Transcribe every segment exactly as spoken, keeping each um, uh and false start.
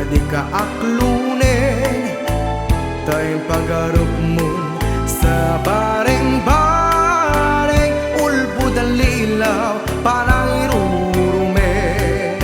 Dika akluneg, ta impagarupmon sa bareng-bareng, ulbod a lilaw, panangirurumek.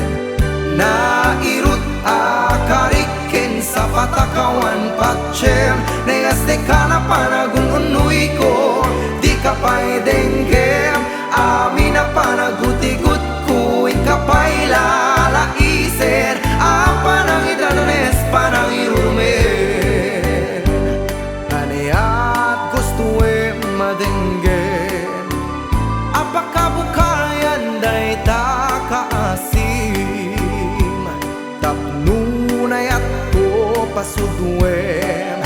Nairut a karik ken sapatakawan patiem, naigas ti kanapan a gun-unnoyko, dika pay denggem, amin a panaggutigutko, inka pay lalaisen, a panangidadanes, panangirurumek. Aniat gustoem a denggem, a pakabukayan dayta kaasim, tapno nayatko pasudoem,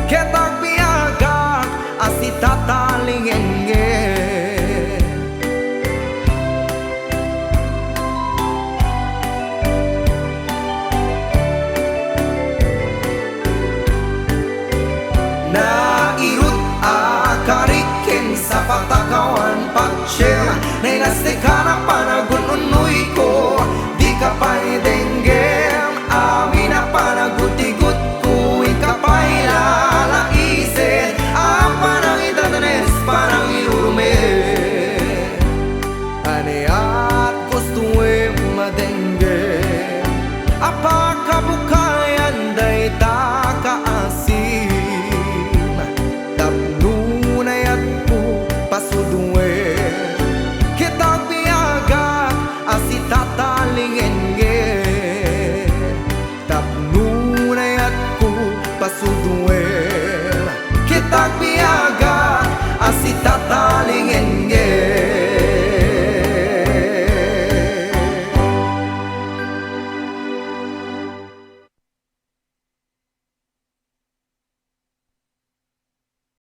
ket agbiagak a sitatalingengen. Nairut a karik ken sapatakawan patiem, naigas ti kanapan a gun-unnoyko, dika pay denggem, amin a panaggutigutko, inka pay lalaisen, a panangidadanes, panangirurumek. Aniat gustoem a denggem.